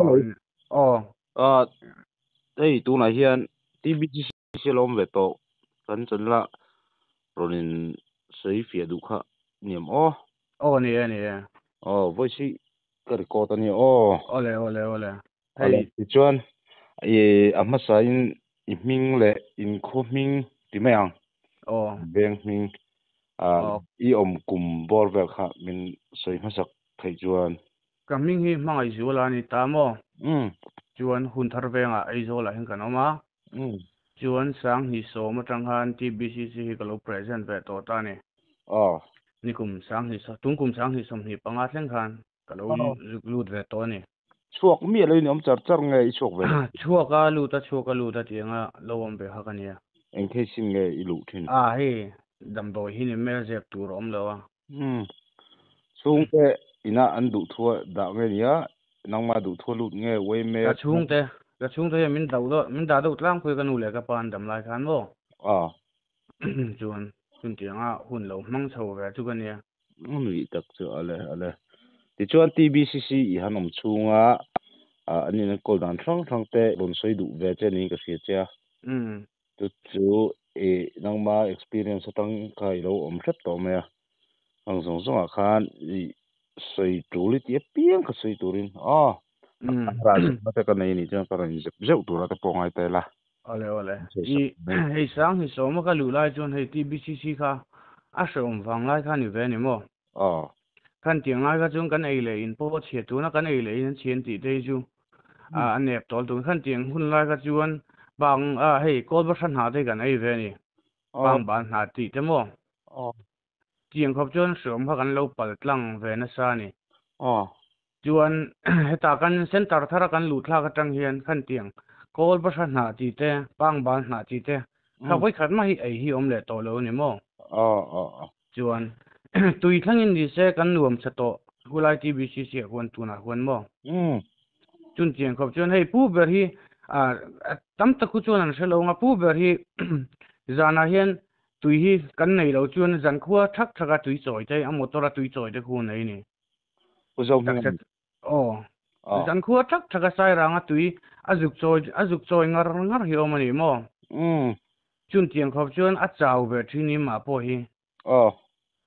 Aw Aw. Ah hei tunah hian TBCC a lo awm ve tawh kan channel ah rawn in sawi fiah duh kha niam aw. Aw ni e ni e. Aw voice hi ka record a nia aw. Awle awle awle. Awle Hei. tichuan i a hmasa in i hming leh inkhaw hming ti mai ang. Aw. Veng hming ah Aw. i awm kum bawr vel kha min sawi hmasak theih chuan. Ka hming hi Hmangaihzuala a ni ta maw? Umm. Chuan Hunthar vengah Aizawlah hian kan awm a. Umm. Chuan Sanghnih sawm atang khan TBCC hi ka lo present ve tawh ta a ni. Aw. Nikum Sanghnih sawm, tun kum Sanghnih 25 thleng khan ka lo zuk lut ve tawh a ni. Chhuak miah lo in awm char char nge i chhuak ve lo? Chhuak a lut a, chhuak a lut a tih anga lo awm ve kha ka nia. Eng thei sin nge i luh thin? A hei damdawi hi ni mel zep tur a awm lo a. Umm. Chhungte ina an duhthua dah nge nia, nangmah duhthua lut nge uaime. Ka chhungte, ka chhungte hian min doh deuh, min dah deuh tlangpui ka nu leh ka pa an dam lai khan maw? A. Chuan chutianga hun lo hmang chho ve chu ka nia. Nuih tak chu ale ale. Tichuan TBCC i han awm chhunga an in enkawl dan hrang hrang te rawn sawi duh ve che niin ka hria che a. Chu chu i nangma experience atang kha i lo awm hrep tawh mai a. Ang zawng zawngah khan i sawi tul i tih apiang kha sawi turin aw a rah zepna te ka nei anih chuan ka rawn zep zeuh tura te pawh ngai ta ila. Awle awle. I hei sang hi sawma ka luh lai chuan hei TBCC kha a hrehawm vang lai kha ni ve a ni maw? Aw. Khan tiang lai kha chuan kan ei leh in pawh a chhia tuna kan ei leh in an chhia an tih te hi chu a nep tawl tun. Khan tiang hun lai kha chuan bang hei kawlbahra hna te hi kan ei ve a ni. Bang ban hna tih te maw? Aw. Tiang khawp chuan hrehawm kha kan lo pal tlang ve nasa a ni. Aw. Chuan heta kan center thara kan luh thlak atang hian khantiang kawl bahra hnah tih te, pangbal hnah tih te kha vawikhat mah hi ei hi awm leh tawh lo a ni maw? Aw aw aw. Chuan tui thlangin ni se kan nuam chhe tawh hulai TBCC ah khuan tunah khuan maw? Chuntiang khawp chuan hei pu ber hi tam tak khu chuan an hre lo ang a, pu ber hi zanah hian tui hi kan nei lo chuan zankhua thak thaka tui chawi te a motor a tui chawi te khu nei a ni. Pu Zo hming a ni. Aw. Zan khua thak thak a Sairanga tui a zuk chawi a zuk chawi ngar ngar hi awm a ni maw? Umm. Chuntiang khawp chuan a chau ve thin i mah pawh hi. Aw.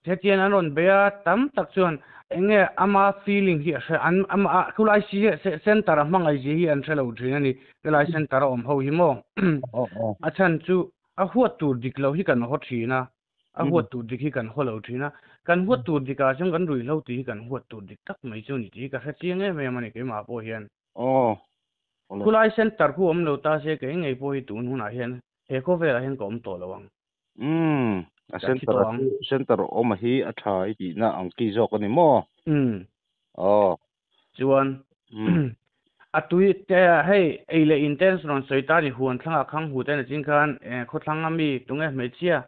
Hetian an rawn bei a, tam tak chuan eng nge ama feeling hi a hre an ama khulai si center a hmangaih zia hi an hre lo thin a ni. Khulai center a awm ho hi maw? Aw aw. A chhan chu a huat tur dik lo hi kan haw thin a. A huat tur dik hi kan haw lo thin a, kan huat tur dikah chuan kan ruihhlo tih hi kan huat tur dik tak mai chu ni tih hi ka hre chiang em em a ni keimah pawh hian. Aw. Khulai center khu awm lo ta se kei ngei pawh hi tun hunah hian he khawvelah hian ka awm tawh lo ang. Umm, a Ka thi center tawh ang. center awm a hi a tha i tihna ang ki zawk a ni maw? Umm. Aw. Chuan a tui te hei ei leh in te rawn sawi ta ni huan thlangah khang hu te na chin khan khawthlang a mi tunge hmeichhia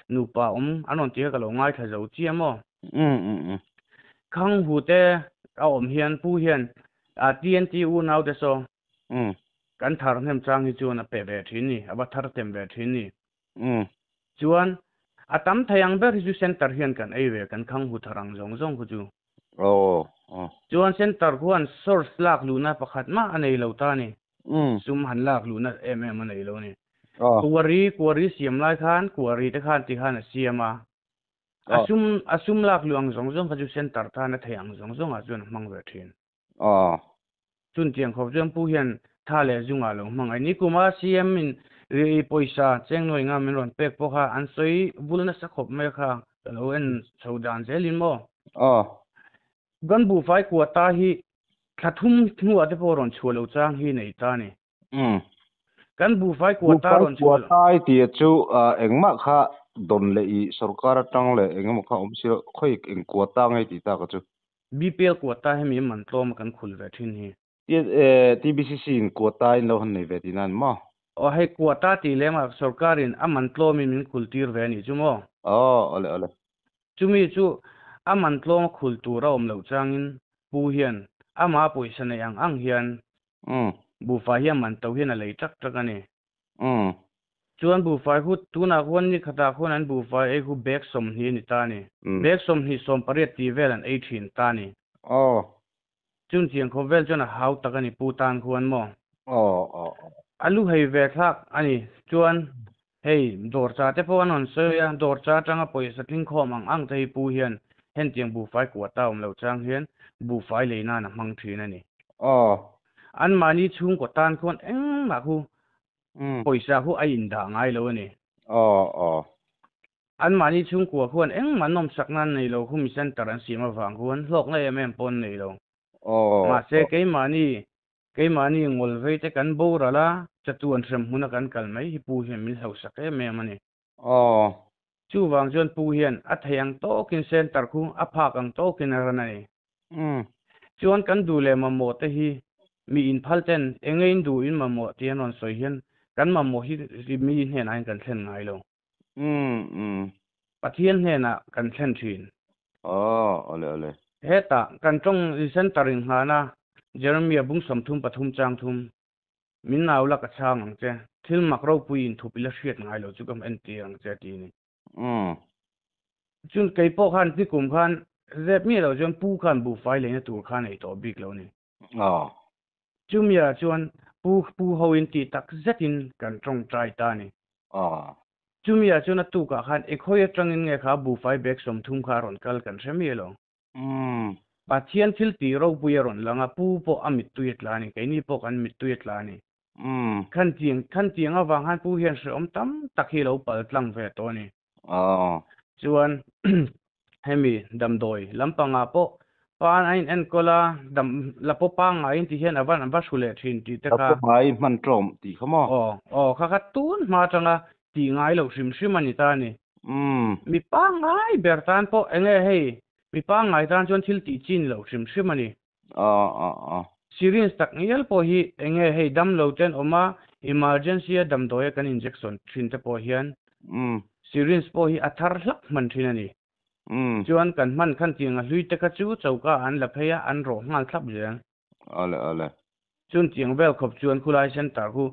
nupa awm an rawn tih kha ka lo ngaithla zo chiah maw? Khang hu te a awm hian pu hian TNT unau te saw kan thar hnem chang hi chuan a pe ve thin ni a va thar tem ve thin ni. Chuan a tam thei ang ber hi chu center hian kan ei ve kan khang hu thar ang zawng zawng khu chu. Aw aw. Chuan center khuan source lak luhna pakhat mah a nei lo ta a ni. Sum han lak luhna em em a nei lo a ni. Aw. Kuari, kuari siam lai khan kuari te khan ti khan a siam a. A sum, a sum lak luh ang zawng zawng kha chu center tan a thei ang zawng zawngah chuan a hmang ve thin. Aw. Chuntiang khawp chuan pu hian tha leh zungah lo hmang a ni. Kuma CM in ri pawisa chengnuai nga min rawn pek pawh kha an sawi vul nasa khawp mai kha ka lo en chho dan zelin maw? Aw. Kan buhfai kuata hi thla thum hnuah te pawh rawn chhuah lo chang hi nei ta ni. Umm. Kan buhfai kuata rawn chhuah lo. Buhfai kuata i tia chu engmah kha dawn leh i sorkar atang leh engemaw kha awm si lo, khawi eng kuata nge tih tak a chu? BPL kuata hi mi man tlawm a kan khul ve thin hi. TBCC in kuata in lo han nei ve tih na ni maw? Aw hei kuata tih lem ah sorkar in a man tlawm in min khul tir ve a nih chu maw? Aw awle awle. Chumi chu a man tlawm a khul tur a awm loh chang in pu hian ama pawisa neih ang ang hian buhfai hi a man to hian a lei tak tak a ni. Umm. Chuan buhfai khu tunah khuan ni khatah khuan an buhfai ei khu bag 20 a ni ta a ni. Bag 20 18 tih vel an ei thin ta a ni. Aw. Chun chiang khawvel chuan a hau tak a ni pu tan khuan maw? Aw aw aw. A lu hei ve thlak a ni. Chuan hei dawr cha te pawh an rawn sawi a, dawr cha atanga pawisa tling khawm ang ang te hi pu hian hentiang buhfai kuata awm lo chang hian buhfai lei nan a hmang thin a ni. Aw. Anmahni chhungkaw tan khuan engmah khu pawisa khu a indah ngai lo a ni. Aw aw. Anmahni chhungkua khuan engmah nawmsak nan nei lo khumi center an siam avang khuan hlawkna em em pawh an nei lo. Aw. Mahse keimahni keimahni ngawlvei te kan boral a, chatuan hrem hmuna kan kal mai hi pu hian min hlauhsak em em a ni. Aw. Chuvang chuan pu hian a thei ang tawkin center khu a phak ang tawkin a ran a ni. Chuan kan duh leh mamawh te hi mi inphal ten enge in duh in mamawh tih an rawn sawi hian kan mamawh hi mi hnenah hian kan thlen ngai lo. Pathian hnenah kan thlen thin. Aw, awle awle. Hetah kan tawng center in nghahna Jeremiah bung 33 chang thum min nau la ka chhang ang che, thil mak ropui in thup ila hriat ngai lo chu ka entir ang che a ti a ni. Chun kei pawh khan ni kum khan zep miah lo chuan pu khan buhfai leina tur khan ei tawh bik lo a ni. Aw. Chumia chuan pu pu ho in tih tak zetin kan tawngtai ta a ni. Aw. Chumia chuan a tukah khan ekhawi atangin nge kha buhfai bag 30 kha a rawn kal kan hre miah lo. Pathian thil tih ropui a rawn lang a, pu pawh a mittui a tla a ni, keini pawh kan mittui a tla a ni. Khan tiang khan tiang avang khan pu hian hrehawm tam tak hi lo pal tlang ve tawh a ni. Aw. Chuan hemi damdawi lampangah pawh pan a in enkawl a, dam la pawh pangngai in ti hian a van va hru leh thin tih te La kha. pawh ngai hman tawm tih kha maw? Aw aw kha kha tun hma atanga tih ngai loh hrim hrim a ni ta a ni. Mi pangngai ber tan pawh enge hei mi pangngai tan chuan thil tih chin loh hrim hrim a ni. Aw aw aw. Syringe tak ngial pawh hi enge hei dam lo ten awm a, emergency a damdawi a kan injection thin te pawh hian syringe pawh hi a thar hlak hman thin a ni. Chuan kan hman khan tiang a hlui te kha chu choka an la phei a, an rawh nghal thlap zel. Awle awle. Chun tiang vel khawp chuan khulai center khu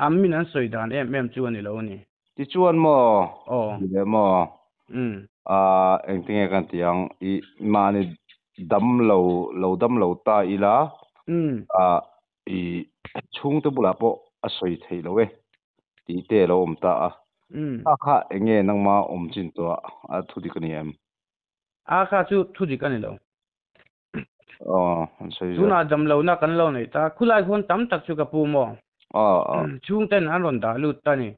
a min an sawi dan em em chu a ni lo a ni. Tichuan maw? Aw. Le maw? Engtinge kan ti ang i mahni dam lo lo dam lo ta ila i chhungte bulah pawh a sawi theih lo e tih te lo awm ta a. A kha enge nangma awm chin tawh a thu dik a ni em? A kha chu thu dik a ni lo. Aw, an sawi zel. Tunah dam lohna kan lo nei ta, khulai khuan tam tak chu ka pu maw? Aw aw. Chhungten an rawn dah lut ta ni.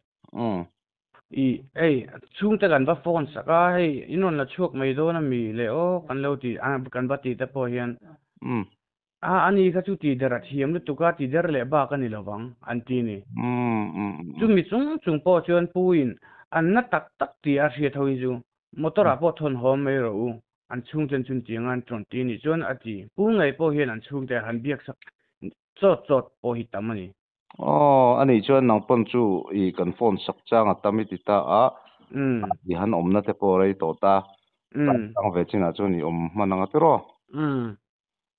I hei chhungte kan va phone sak a, hei in rawn la chhuak mai dawn a mi le aw kan lo ti a kan va ti te pawh hian a ani kha chu ti der a thiam lutuk a, ti der leh bak a ni lovang an ti a ni. Chumi chung chung pawh chuan pu in an na tak tak tih a hriat ho hi chu motor ah pawh thawn haw mai rawh u, an chhungten chun tiang an tawn ti ni chuan a ti. Pu ngei pawh hian an chhungte han biak sak chawt chawt pawh hi tam a ni. Aw, ani chuan nang pawn chu i kan phone sak chang a tam i ti ta a, i han awmna te pawh rei tawh ta, tang ve chinah chuan i awm hman ang a tiraw?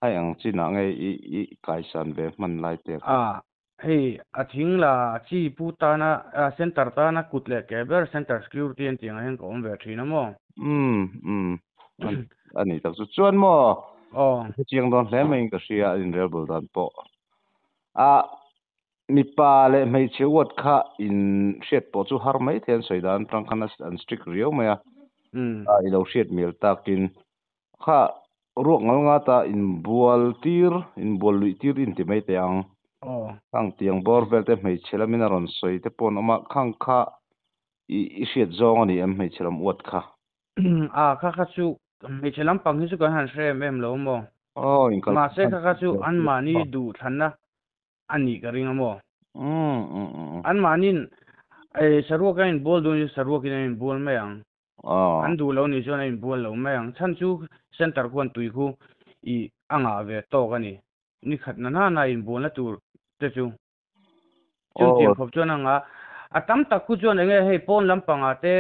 Hei ang chinah nge i i kaisan ve hman lai te kha? A, hei a thing la chi pu tana center tana kut leh ke ber center security an tih ang hian ka awm ve thin a maw? Ani tak chu chuan maw? Aw. Chiang dawn hle maiin ka hria a inrelbawl dan pawh. A mipa leh hmeichhe uat kha in hriat pawh chu har mai thei an sawi dan atang khan an strict riau mai a. A i lo hriat mial takin kha ruak ngal nga ta inbual tir inbual luih tir in ti mai teh ang. Aw. Khang tiang bawr vel te hmeichhe lamin a rawn sawi te pawh an awm a, khang kha i i hriat zawng a ni em hmeichhe lam uat kha? A kha kha chu hmeichhe lampang hi chu kan han hre em em lo maw? Aw, in kal Mahse kha kha chu anmahni duh thlanna a nih ka ring a maw? Anmahniin saruak a inbual duh ni saruakin a inbual mai ang. Aw. An duh lo ni chuan a inbual lo mai ang. Chhan chu center khuan tui khu i a ngah ve tawk a ni. Ni khat na na na inbualna tur te chu. Chun tiang khawp chuan a ngah. A tam tak khu chuan enge hei pawn lampangah te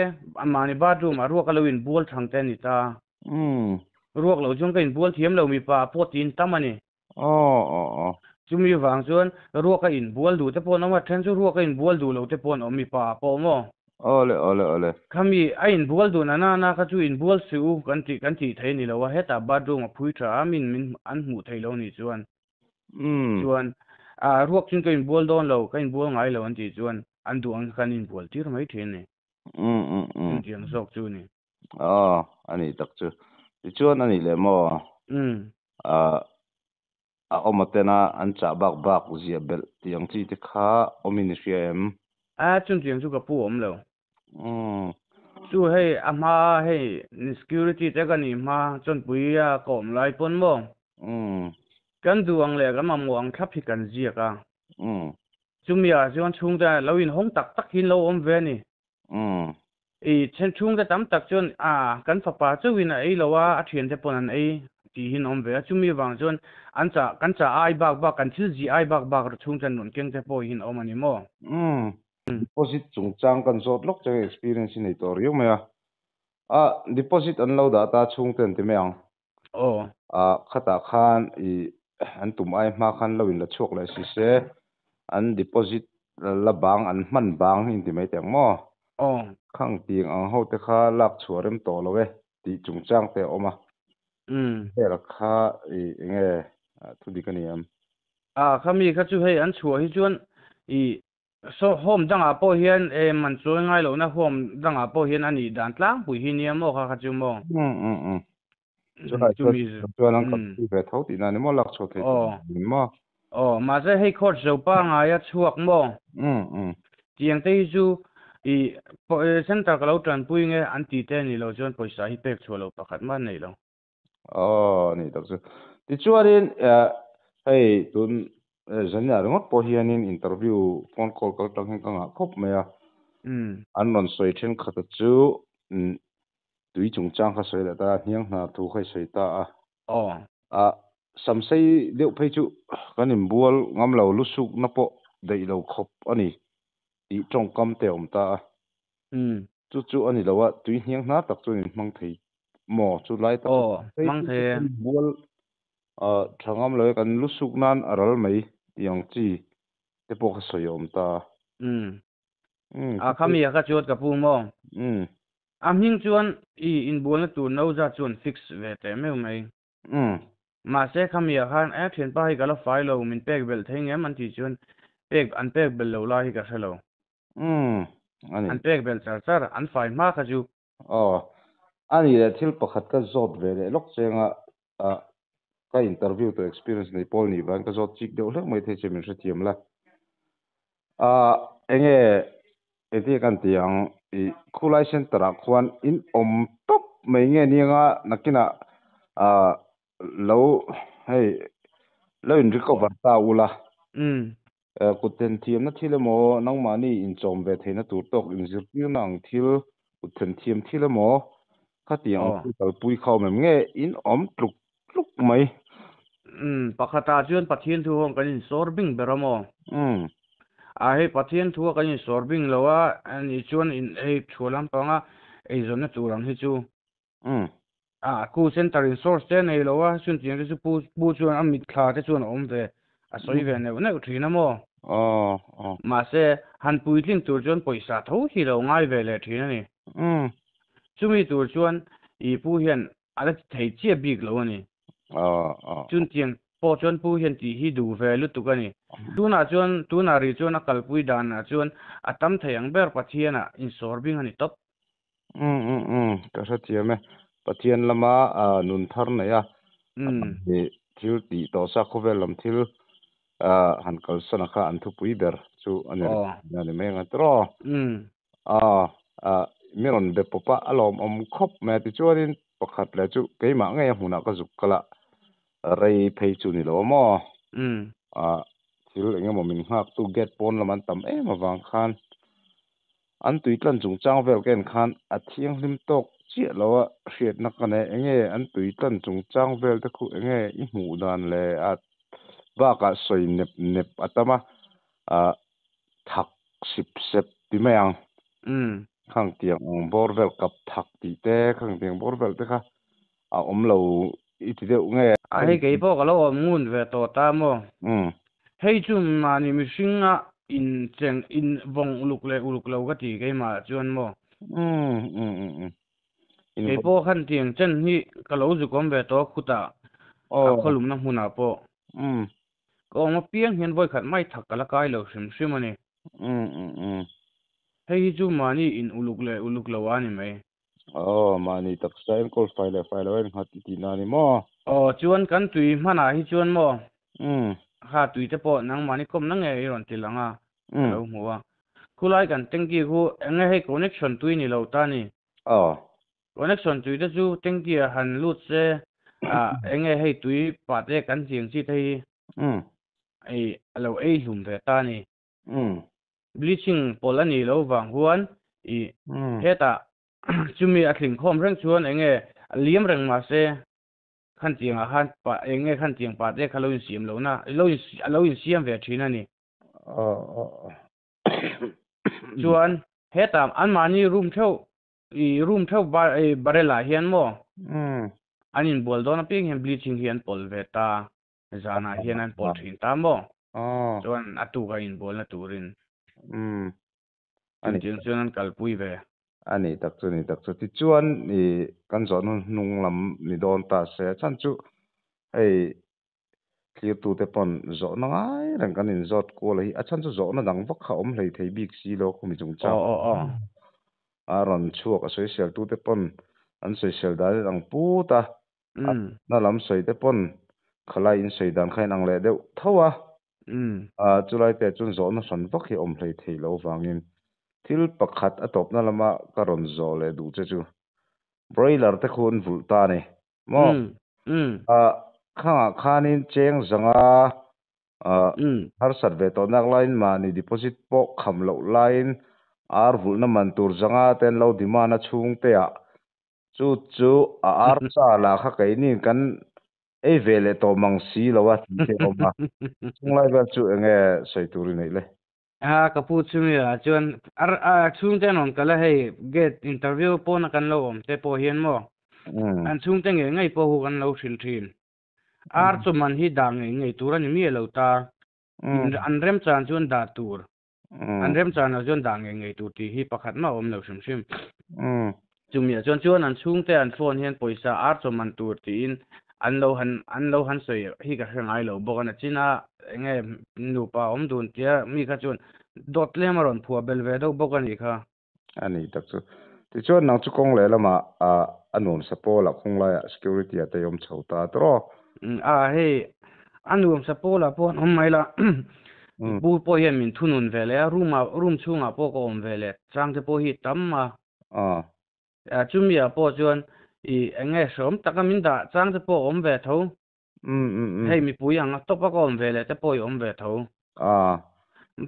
mahni bathroom ah ruak a lo inbual thang te a ni ta. Ruak lo chuan ka inbual thiam lo mipa pawh tiin tam a ni. Aw aw aw. Chumi vang chuan ruak a inbual duh te pawh an awm a, then chu ruak a inbual duh lo te pawh an awm mipa pawh maw? Awle awle awle. Khami a inbual dun a nana kha chu inbual suh u kan tih kan tih thei a ni lo a, hetah bathroom a phui tha a, min min an hmuh theih lo nih chuan. Chuan ah ruak chuan ka inbual dawn lo, ka inbual ngai lo an tih chuan an duh ang kha kan inbual tir mai thin a ni. Chutiang zawk chu a ni. Aw, a nih tak chu. Tichuan a nih leh maw? Ah, a awm atena an chah bak bak ziah belh tih ang chi te kha awmin i hria em? A, chutiang chu ka pu awm lo. Chu hei a hma hei security te ka nih hma chawnpui a ka awm lai pawn maw? Kan duh ang leh kan mamawh ang thlap hi kan ziak a. Chumi ah chuan chhungte lo inhawng tak tak hi an lo awm ve a ni. I then chhungte tam tak chuan a kan fapa chauhin a ei lo a, a thiante pawn an ei tih hi an awm ve a. Chumi vang chuan an chah kan chah ai bak bak, kan thil zih ai bak bak chhungte an rawn keng te pawh hi an awm a ni maw? Deposit chungchang kan zawt lawk chang experience hi nei tawh riau mai a. A deposit an lo dah ta chhungte an ti mai ang. Aw. A khatah khan i an tum ai hma khan lo in la chhuak leh si se, an deposit la bang an hman bang hi inti mai teh ang maw? Aw. Khang tiang ang ho te kha lak chhuah rem tawh lo e tih chungchang te a awm a. Hela kha i enge thu dik a ni em? A khami kha chu hei an chhuah hi chuan i Saw home dangah pawh hian e man chawi ngai lohna home dangah pawh hian a nih dan tlangpui hi nia maw kha kha chu maw? Umm umm umm. Chuan chuan an kalpui ve tho tihna ni maw lak chhuah thei tur ni maw? Aw mahse hei court zo pangaia chhuak maw? Umm umm. Tiang te hi chu i center ka lo tanpui nge an ti te ni lo chuan pawisa hi pek chhuah lo pakhat mah an nei lo. Aw ni tak chu. Tichuanin hei tun Zania ringawt pawh hianin interview phone call kal tang hian ka ngah khawp mai a. An rawn sawi thenkhat a chu tui chungchang kha sawi leh ta a, hniang hna thu kha i sawi ta a. Aw. A samsei deuh phei chu kan inbual ngam lo lusukna pawh daih lo khawp a ni tih tawngkam te a awm ta a. Chu chu a ni lo a, tui hniang hna tak chuan in hmang thei maw? Chu lai tak Aw, hmang thei e. Bual tha ngam lo e, kan lu suk nan a ral mai tih ang chi te pawh kha sawi a awm ta. A khami a kha chuan ka pu maw? A hming chuan i inbualna tur no zat chuan fix ve teh meuh mai. Mahse khami ah khan e thianpa hi ka la fai lo, min pek belh thei ngem an tih chuan pek an pek belh lo lai hi ka hre lo. Umm, a ni. An pek belh char char, an fai hma kha chu. Aw, a ni leh thil pakhat ka zawt ve leh lawk chenga ah ka interview tawh experience nei pawl nih vangin ka zawt chik deuh hlek mai thei che min hrethiam la. Ah, enge engtin kan ti ang i khulai center ah khuan in awm tawp mai nge nia nakinah ah lo hei lo in recover ta ula. Kut then thiamna thil emaw, nangmahni inchawm ve theihna tur tawk inzirtirna ang thil, kut then thiam thil emaw, khatiang ang thil kalpui kha awm em nge in awm tluk tluk mai. Umm, pakhatah chuan Pathian thu hawng kan insawr bing ber a maw? A hei Pathian thu a kan insawr bing lo a, ani chuan in hei chhuah lampanga eizawnna tur ang hi chu. A ku center in source te a nei lo a, chuntiang te chu pu pu chuan a mitthla te chuan a awm ve, a sawi ve neuh neuh thin a maw? Aw aw. Mahse, han puitling tur chuan pawisa tho hi lo ngai ve leh thin a ni. Chumi tur chuan i pu hian a la ti thei chiah bik lo a ni. Aw aw. Chuntiang pawh chuan pu hian tih hi duh ve lutuk a ni. Tunah chuan, tunah rih chuan a kalpui danah chuan a tam thei ang ber Pathianah insawr bing a ni tawp. Umm umm umm ka hrethiam e. Pathian lama nun thar nei a thil tih tawh sa khawvel lam thil han kalsan a kha an thupui ber chu a ni a ni mai ang tiraw. Mi rawn be pawp a a lawmawm khawp mai a tichuanin pakhat leh chu keimah ngei a hmunah ka zuk kal a rei phei chu ni lo a maw. Thil eng emaw min nghaktu gate pawn lam an tam em avang khan An tui tlan chungchang vel ka en khan a thianghlim tawk chiah lo a hriatna ka nei. Enge an tui tlan chungchang vel te khu enge i hmuh dan le a bakah sawi nep nep a tam a, ah thak sip sep ti mai ang. Khang tiang ang bawr vel kap thak tih te khang tiang bawr vel te kha a awm lo i ti deuh nge? A hei kei pawh ka lo awm ngun ve tawh ta maw? Hei chu mahni mihringa. In cheng in vawng uluk leh uluk lo ka ti keimah chuan maw? Um um um um. In Kei pawh khan tiang chen hi ka lo zuk awm ve tawh khutah a Oh. khawlumna hmunah pawh. Um. Ka awm apiang hian vawi khat mai thak ka la kai lo hrim hrim a ni. Um um um. Hei hi chu mahni in uluk leh uluk lo a ni mai. Oh, mahni taksa enkawl fai leh fai lo a innghat i tihna a ni maw? Aw, chuan kan tui hmanah hi chuan maw? Um. Kha tui te pawh nangmahni kawmna nge i rawn ti lang a, ka Um. lo hmu a. Khulai kan tanky khu eng nge hei connection tui ni lo ta ni. Aw. Connection tui te chu tanky ah han lut se, ah eng nge hei tui pah te kan chiang chi te hi Um. ei a lo ei hlum ve ta ni. Um. Bleaching pawlh a nih loh vang huan i Um. hetah chumi a tling khawm reng chuan eng nge a liam reng mahse khan tiangah khan pah eng nge khan tiang pah te kha lo insiam lohna lo in a lo insiam ve thin a ni. Aw aw aw. Chuan hetah anmahni room theuh i room theuh bar i barrel ah hian maw Um. an inbual dawn apiang hian bleaching hi an pawlh ve ta zanah hian an pawlh thin ta maw Aw. chuan a tuka inbualna turin Um. A ni. Chutiang chuan an kalpui ve. A nih tak chu, nih tak chu. Tichuan i kan zawh hnu hnung lam ni dawn ta se, chhan chu hei thlirtute pawn zawhna ngai reng kan inzawt kual a hi, a chhan chu zawhna dang vak kha awm hlei thei bik si lo khumi chungchang. Aw aw aw. A rawn chhuak a sawiseltute pawn an sawisel dan in ang put a, a na lam sawi te pawn khalai in sawi dan kha in ang leh deuh tho a. Chulai te chuan zawhna hran vak hi awm hlei thei lo vangin thil pakhat a tawpna lama ka rawn zawh leh duh che chu broiler te khu an vulh ta a ni maw? Khangah khanin cheng zanga harsat ve tawh nak laiin mahni deposit pawh kham loh laiin ar vulhna man tur zanga te an lo demand a chhungteah chu chu a ar cha lah kha keini kan ei ve leh tawh mang si lo a tih te a awm a. Chunglai vel chu eng nge sawi tur i neih le? A, ka pu chumi ah chuan ar a chhungte an rawn kal a hei gate interview pawna kan lo awm te pawh hian maw an chhungte ngei ngei pawh hu kan lo hrilh thin. Ar chu man hi dah ngei ngei tur a ni miah lo ta. An remchan chuan dah tur. An remchan lo chuan dah ngei ngei tur tih hi pakhat mah a awm lo hrim hrim. Chumi ah chuan chuan an chhungte an phone hian pawisa ar chaw man tur tiin an lo han an lo han sawi hi ka hre ngai lo bawk a nachin a eng nge nupa awm dun tia mi kha chuan dawt tlem a rawn phuah bel ve deuh bawk a nih kha. A ni tak chu. Tichuan nang chu kawng leh lamah a nuam sa pawl ah kawng laiah security ah te i awm chho ta tawh. A hei a nuam sa pawl ah pawh an awm mai la. Pu pawh hian min thunun ve leh a room ah room chhungah pawh ka awm ve leh chang te pawh hi tam a. Chumi ah pawh chuan i eng nge hreawm taka min dah chang te pawh awm ve tho. Hei mipui ang a tawp a ka awm ve leh te pawh i awm ve tho.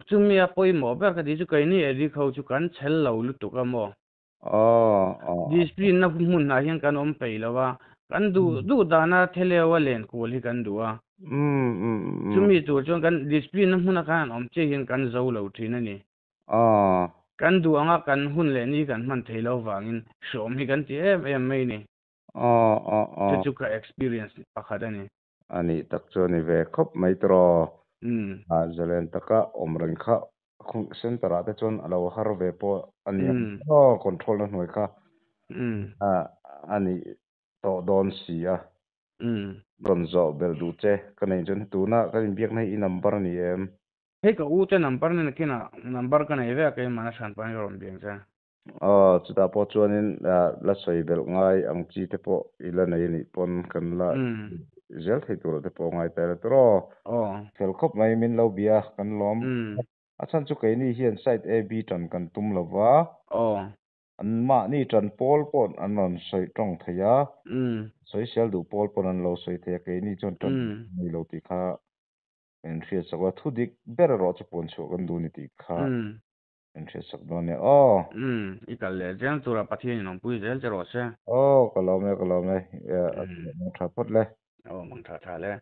Chumi a pawimawh ber ka tih chu keini Eric ho chu kan chhel lo lutuk a maw. Discipline na hmun ah hian kan awm peih lo a, kan duh duh dana theleu a len kual hi kan duh a. Chumi tur chuan kan discipline na hmun a khan an awm chiah hian kan zo lo thin a ni. Kan duh anga kan hun leh ni kan hman thei lo vangin hreawm hi kan ti em em mai ni. Chu chu ka experience pakhat a ni. A nih tak chu a ni ve khawp mai tawh. Zalen taka awm reng kha center ah te chuan a lo har ve pawh a ni ang aw, control na hnuai kha a nih tawh dawn si a. Rawn zawh belh duh che ka nei chuan tuna kan inbiakna hi i number a ni em? Hei ka u te number nen kinah number ka nei ve a keimahna hranpa in ka rawn biang che. Aw, chutah pawh chuanin la sawi belh ngai ang chi te pawh i la nei anih pawn kan la zel thei tur te pawh ngai ta ila tawh aw. Fel khawp mai min lo bia kan lawm. A chhan chu keini hian side A B tan kan tum lo va. An mahni tan pawl pawh an rawn sawi tawng thei a. Sawisel duh pawl pawn an lo sawi thei a, keini chuan tan nei lo tih kha kan hriatsak a, thu dik ber erawh chu puan chhuah kan duh a ni tih kha. Kan hriatsak dawn nia aw. Umm, i kal leh zel tura Pathian in awmpui zel che rawh se. Aw, ka lawm e, ka lawm e. Mang tha phawt le. Aw, mang tha tha le.